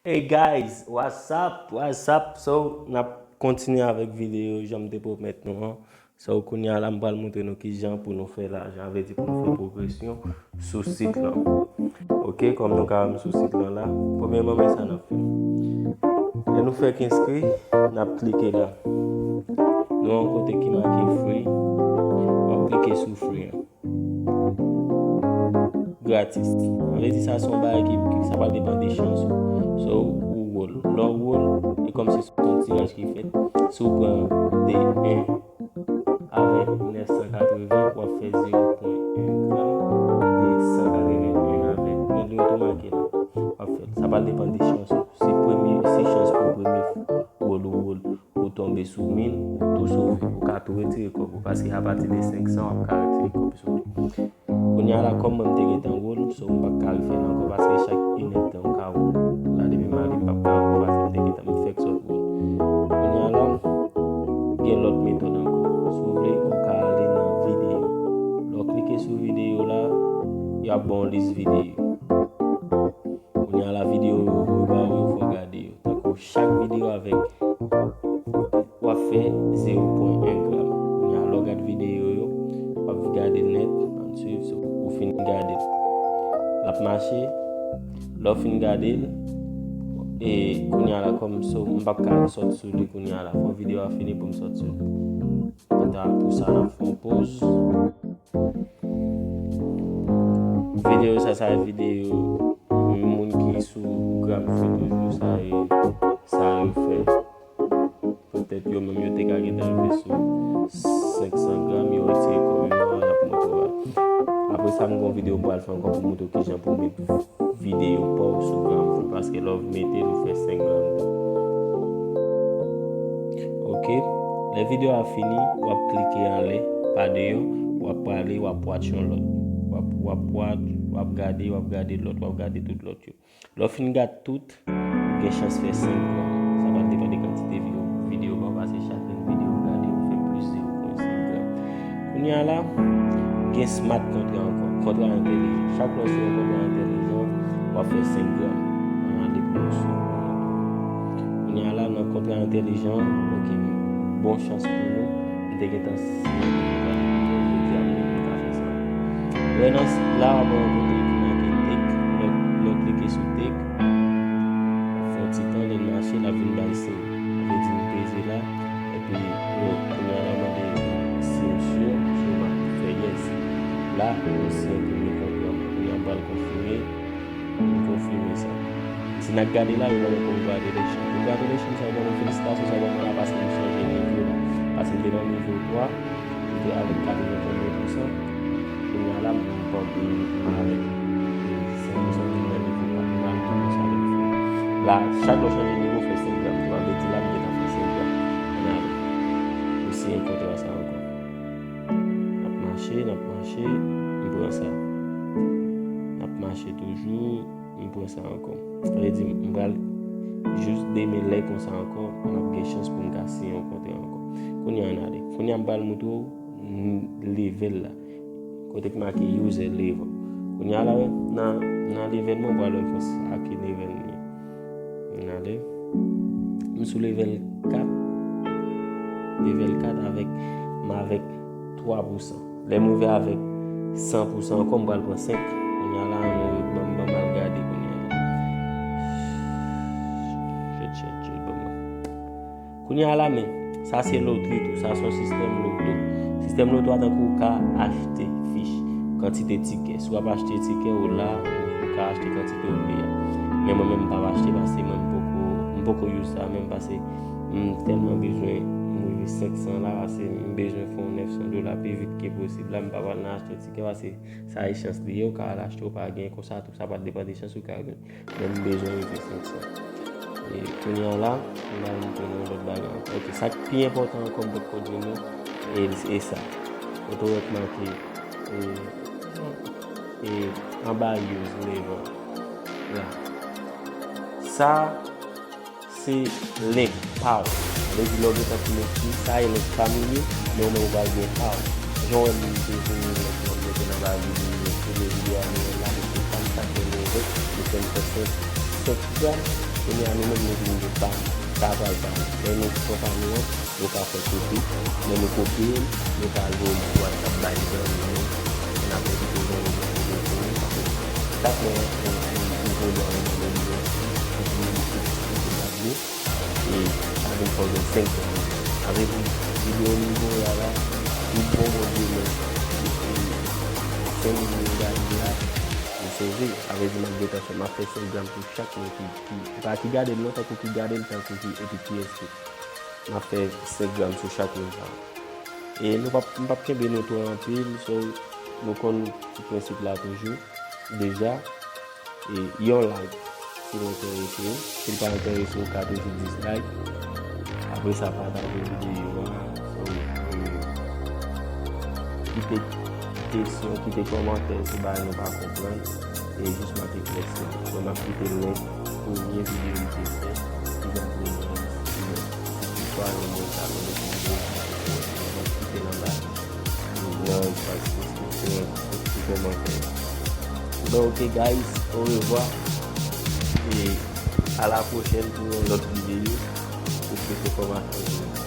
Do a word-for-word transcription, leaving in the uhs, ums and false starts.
Hey guys, what's up? What's up? So, n ap kontinye avèk videyo jan m te pwomèt nou an. So, kounye a la, m pral montre nou kijan pou nou fè lajan, sa vle di pou nou fè pwogresyon sou sit lan. Ok, kòm nou ka wè m sou sit lan la, premyèman, men sa n ap fè. Lè nou fèk enskri, n ap klike la. Nou yon kote ki make free, w ap klike sou free an. Gratis. Sa vle di sa se yon bagay ki, ki sa pral depann de chans ou. So, ou wòl. Lè w wòl, e kòmsi se yon tiraj ki fèt. Si w pran de en avèk nèf san katreven, w ap fè zewo pwen en gram. De san katreven en avèk, men li otomatik la. W ap fè l. Sa pral depann de chans ou. Si premye, si chans pou premye wòl ou wòl, ou tonbe sou min, ou tou sove. Ou ka tou retire kòb ou, paske apati de senk san, w ap ka retire kòb sou li. Kounye a la, kòm mwen m te gentan wòl, so m p ap ka refè l ankò, paske chak inèdtan ou ka wòl. La, depi m ale, m p ap ka ankò, paske m te gentan, m fèk sot wòl. Kounye a la, gen lòt metòd ankò. Si w vle, ou ka ale nan videyo. Lè w klike sou videyo la, y ap ba w yon lis videyo. Kounye a la, videyo yo voye ba ou yo, fò w gade yo. Tankou chak videyo avèk, w ap fè zewo pwen en gram. Kounye a, lè w gade videyo yo, w ap gade l nèt, ann swiv, so, ou fin gade l. L ap mache, lè w fin gade l, e kounye a la, kòm so, m p ap ka sot sou li kounye a la. Fò videyo a fini pou m sot sou li. Pou ta, pou sa, n ap fè yon poz. Videyo sa, sa e videyo moun ki sou GrabFood toujou, sa e sa yo fè. Petèt yo menm yo te ka gentan rive sou senk san gram, yo retire kòb yo, y ap montre w. Apre sa, m gen yon videyo m pral fè ankò pou montre w kijan pou met videyo pa w sou GrabFood, paske lè w mete l, ou fè senk gram tou. Ok, lè videyo a fini, w ap klike anlè, pa deyò, w ap prale, w ap watch yon lòt. W ap, w ap watch, w ap gade, w ap gade lòt, w ap gade tout lòt yo. Lè w fin gade tout, ou gen chans fè senk gram. Sa pral depann de kantite videyo, videyo ba w, paske chak grenn videyo ou gade, ou fè plis zewo pwen senk gram. Kounye a la, gen smart kontra ankò, kontra entèlijan. Chak lè w siyen yon kontra entèlijan, w ap fè senk gram. Ann ale pou nou sou. Kounye a la, nan kontra entèlijan, ok, bon chans pou nou. M te gentan siyen kontra entèlijan, jodi a, m te ka fè sa. Lè nan la, w ap wè yon kote ki make take, lè, lè w klike sou take, fè yon ti tan, lè l mache, l ap vin bay siy. Sa vle di m peze la, epi, yo, kounye a la, mande si m si, si m ap fè yes. La, m siyen premye kontra m. Kounye a, m pral konfime, m konfime sa. Si n ap gade la, yo ban mwen congratulations. Congratulations, sa yo ban mwen felisitasyon, sa yo ban mwen la paske m chanje nivo la. Paske m te nan nivo twa, m te avèk katreventrannde pousan. Kounye a la, m pran, m avèk senk pousan, m vin nan nivo kat. M al tou konsa lè m fini. La, chak lè w chanje nivo, w fè senk gram. Sa vle di la, m gentan fè senk gram. Ann ale. M siyen kontra sa ankò. N ap mache, n ap mache, m pran sa. N ap mache toujou, m pran sa ankò. Sa vle di, m pral jis demen lè konsa ankò, m ap gen chans pou m ka siyen yon kontra ankò. Kounye a, ann ale. Kounye a, m pral montre w, m, level la. Kote k make user level. Kounye a la, nan, nan level mwen, m pral wè sa ki level li ye. Ann ale. M sou level kat. Level kat avèk, m avèk twa pousan. Lè m rive avèk san pousan ankò, m pral pran senk. Kounye a la, ann, ban m, ban m al gade kounye a la. Shit, shit, shit, ban m. Kounye a la, men, sa se lotri tou. Sa se yon sistèm loto. Sistèm loto a tankou ou ka achte fich, kantite tikè. Si w ap achte tikè ou la, ou ka achte kantite ou vle a. Men mwen menm, m p ap achte paske mwen, m poko, m poko use sa menm paske m tèlman bezwen, m rive senk san la, paske m bezwen fè yon nèf san dola pi vit ke posib la, m pa pral nan achte tikè paske sa e chans li ye, ou ka al achte, ou pa gen konsa tou, sa pral depann de chans ou ka gen. Men m bezwen rive senk san. E kounye a la, m pral montre nou yon lòt bagay ankò. Ok, sa k pi enpòtan ankò m potko di nou, e, e sa. Kote w wè k make, e, e, anba use level la. Sa, se link pa w. Sa vle di lè w gentan konekte, sa e link pa m li ye, men ou menm ou pral gen pa w. Jan w wè m te voye link mwen mete nan ba videyo, premye videyo a nou wè la, mete pa m sa k gen link, mete m fè senk, senk gram. Kounye a nou menm nou vin gen paj, travay pa nou. Lè nou pran pa nou an, nou ka fè kopi. Lè nou kopye l, nou ka al voye l sou WhatsApp bay zanmi nou. N ap envite zanmi nou pou vin konnen, paske chak lè yon, yon, yon, yon pwogram nou voye yon, yon, yon, yon, yon, e sa vin fè w jwenn senk dola. Sa vle di, videyo m voye a la, tout bon Bondye men, e, e, senk mil moun gade la, li sove. Sa vle di, m ap gentan fè, m ap fè senk gram pou chak moun ki, ki, pa ki gade l non, tankou ki gade l, tankou ki, epi ki enskri. M ap fè senk gram sou chak moun sa yo. E nou p ap, m p ap kenbe nou twò anpil, so, nou konn ti prensip la toujou, deja. E yon like si l enterese w. Si l pa enterese w, ou ka toujou dislike. Apre sa, pataje videyo a. So, e, kite kesyon, kite kòmantè sou bagay nou pa konprann. E jis m ap eklèsi. So, m ap kite link premye videyo m te fè, ki jan pou nou enskri. Si swa yon moun ta mande pou videyo sa, m ap kite l anba. Nan espas deskripsyon, ti kòmantè. Bon, ok, guys, au revoir. E a la pwochèn pou yon lòt videyo. Ou swete fòmasyon pou nou.